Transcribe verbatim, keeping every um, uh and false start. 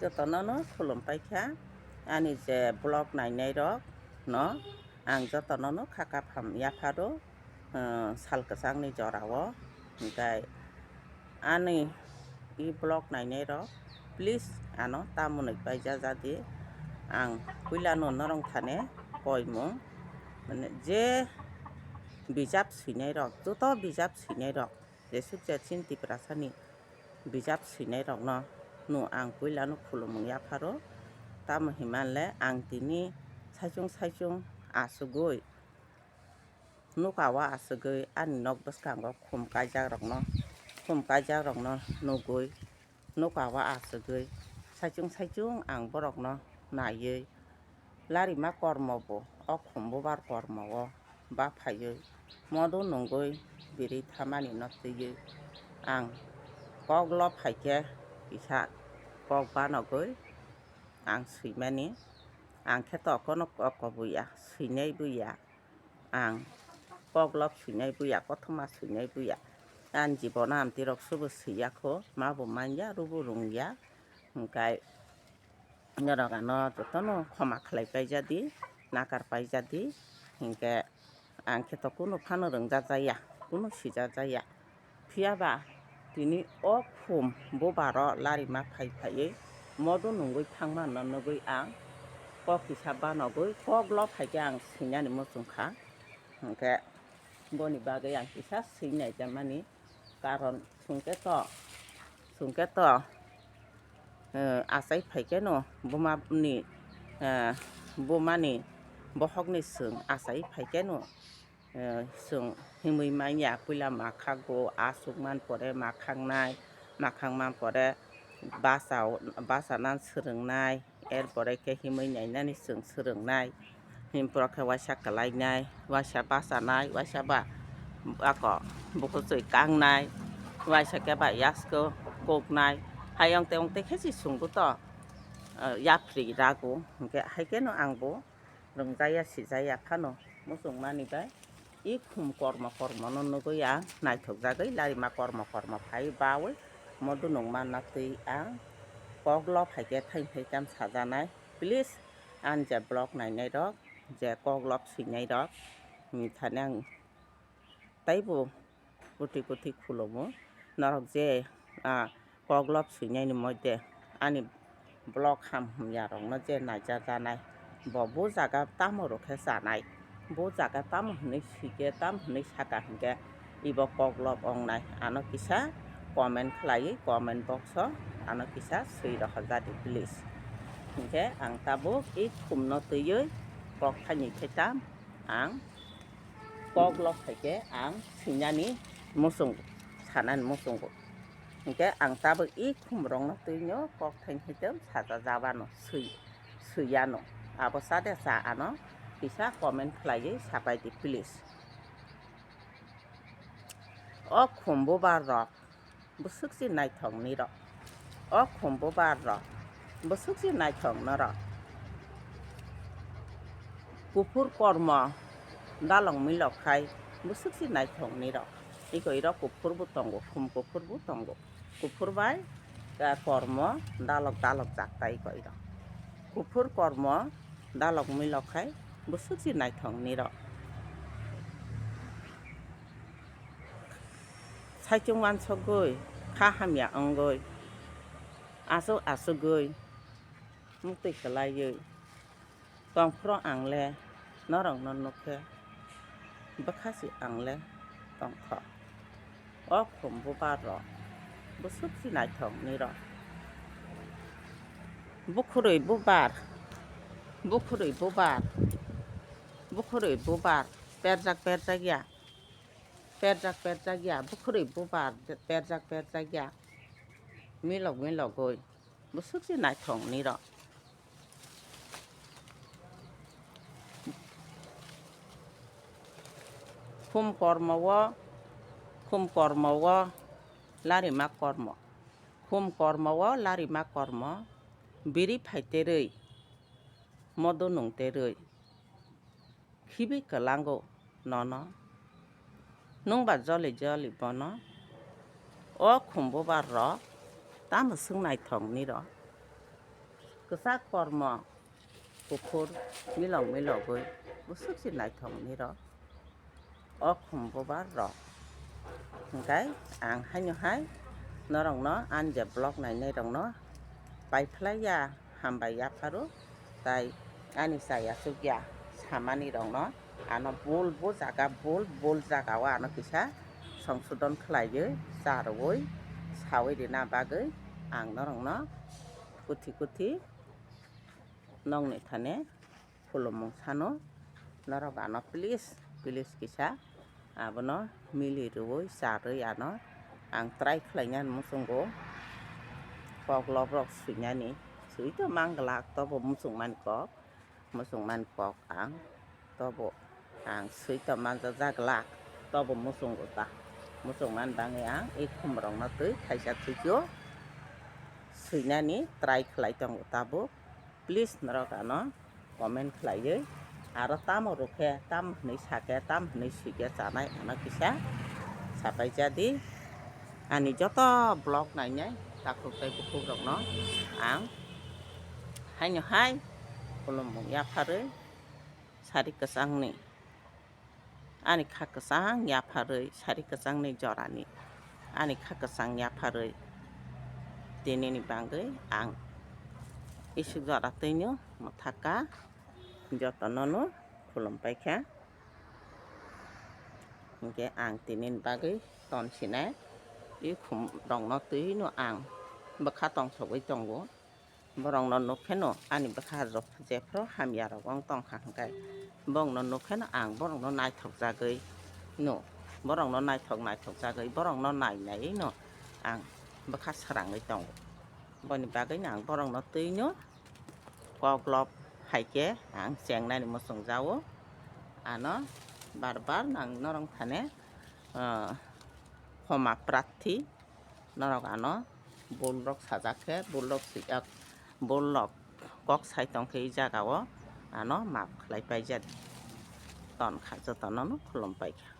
Jotono no khulum paikha, ani je vlog nainai rok no ang jotono no kha kapham yapharo, eh, sal kwchangni jora o. Hinkhe ani e vlog nainai rok, please ano tamoni paijajadi. Ang puilano norong thane koimung, mane je bijap swinai rok, joto bijap swinai rok, jesuk je chini Tiprasani bijap swinai rokno no ang puilano khulumung yapharo. Tamo hinmanle ang tini saichung saichung asugwi, nuka o asugwi ani nok bwskango khum kaijak rokno, khum kaijak rokno nugwi, nuka o asugwi saichung saichung ang borokno naiwi, larima kormo bo o khum bubar kormo o baphaiwi modu nungwi biri thamani no twiwi ang kok lo phaikhe kisa kok banogwi ang swimani, ang khe to kono kok kobuya, swinai buya. Ang koklop swinai buya, kothoma swinai buya. Ani jibono amtwi rok sobo swiya kho, ma bo manya, rubo rungya. Hinkhe norok ano jotono khoma khlai paijadi, nakar paijadi. Hinkhe ang khe to kunu phano rwngjakjaya, kunu swijakjaya. Phiya ba tini o khum bubaro larima phai phaiwi modo nungwi thangma no nugwi ang kok kisa banogwi kok lo phaikhe ang swinani muchung kha. Hinkhe boni bagwi ang kisa swinai jamani, karon chwngkhe to, chwngkhe to, eh, achai phaikhe no bumani, eh, bumani bohokni chwng achai phaikhe no. Eh, chwng himwi manya, puila makhakgo, aswk man pore makhangnai, makhang man pore basa, basa nan swrwngnai, er pore khe himwi nainani chwng swrwngnai, himpro khe waisa kwlainai, waisa bachanai, waisa ba ako bukuchwi kangnai, waisa khe ba yasko koknai, hayong teyong tei khe si chwngbo to, eh, yapri rago, hinkhe hai kheno angbo rwngjaya sijaya phano muchungmani bai. I khum kormo kormono nugwi ang naithokjagwi larima kormo kormo phai bawi modo nungma natwi ang koklo phaikhe thain thaitham sajanai. Please, ang je vlog nainai rok, je koklop swinai rok, thani ang taibo kuthi kuthi khulumo. Norok je, ah, koklop swinaini moide ani vlog ham hamya rokno je naija janai, bo bo jaga tamo rok khe chanai, bo jaga tamo hinwi swikhe, tamo hinwi saka hinkhe ibo koklop ongnai, ano kisa comment khlaiwi comment box o ano kisa swi rohorjadi please. Hinkhe ang tabuk i khumno twiwi kok thaini thaitam ang koklop phaikhe ang swinani muchungo, sanani muchungo. Hinkhe ang tabuk i khumrokno twino kok thaini thaitam sajajabano, swi-, swiyano. Abo chade cha ano kisa comment khlaiwi sapaidi please. O khum bubar rok bwswk se naithok nirok. O khum bubar rok bwswk se naithok norok. Kuphur kormo dalok milok khai bwswk se naithok nirok. Iko irok kuphur bo tongo, khum kuphur bo tongo. Kuphur bai, ah, kormo dalok dalok jak tai iko irok. Kuphur kormo dalok milok khai bwswk se naithok nirok. Saichung wansokgwi, kha hamya wngwi, aswk aswkgwi, muktwi kwlaiwi tongphuru ang le norokno nukhe, bwkha se ang le tongthok. O khum bubar rok bwswk se naithok nirok. Bukhurwi bubar, bukhurwi bubar, bukhurwi bubar, perjak perjak ya. Perjak perjak ya, bukhurwi bubar perjak perjak ya. Milok milogwi bwswk se naithok nirok. Khum kormo o, khum kormo o larima kormo. Khum kormo o larima kormo. Biri phai terwi, modo nung terwi. Khibi kwlango nono. Nwngba joli joli bono. O khum bubar rok tamo swk naithok nirok. Kwchak kormo kuphur milok milogwi bwswk se naithok ni rw o khum bubar rok. Hwnkhe ang haino hai norokno ani je vlog nainai rokno paiphlai ya, hambai yapharu, tai ani chaya chukya samani rokno ano bul bo jaga bul bul jaga o ano kisa songsodon khlaiwi charwi sawi rwna bagwi ang norokno kuthi kuthi nokni thani khulumung sano norok ano please please kisa abono mili rwwi charwi ano ang try khlainani muchungo. Kok lob rok swinani swi to mang glak tobo muchung mani kok. Muchung mani kok ang tobo ang swi tong manjak jak glak, tobo muchungo ta. Muchung mani bagwi ang ei khum rokno twi thaisa thwikyo swinani try khlai tongo tabuk. Please norok ano comment khlaiwi aro tamo rwkhe, tam hwnwi sakhe, tam hwnwi swikhe chanai ano kisa sapai jadi. Ani joto vlog nainai takhuk tei bukhuk rokno ang haino hai khulumung yapharwi sari kwchangni, ani kha kwchang yapharwi sari kwchangni jorani ani kha kwchang yapharwi tinini bagwi ang isuk jora twino mwthaka jotonono khulum paikha. Hinkhe ang tinini bagwi ton sinai i khum rokno twino ang bwkha tongsogwi tongo. Borokno nukkheno ani bwkha rok jephru hamya rok wng tongkha hwnkhe, borokno nukkheno ang borokno naithok jagwi no, borokno naithok naithok jagwi borokno nai naiwi no ang bwkha swrangwi tongo. Boni bagwino ang borokno twino kok lob hai khe ang chengnani muchung jao. Ano bar bar nang norok thane, ah, khoma prarthi norok ano bul rok sajak khe bul rok swijak, bul rok kok sai tong khe i jaga o ano maaf khlai paijak, ton kha jotono no khulum paikha.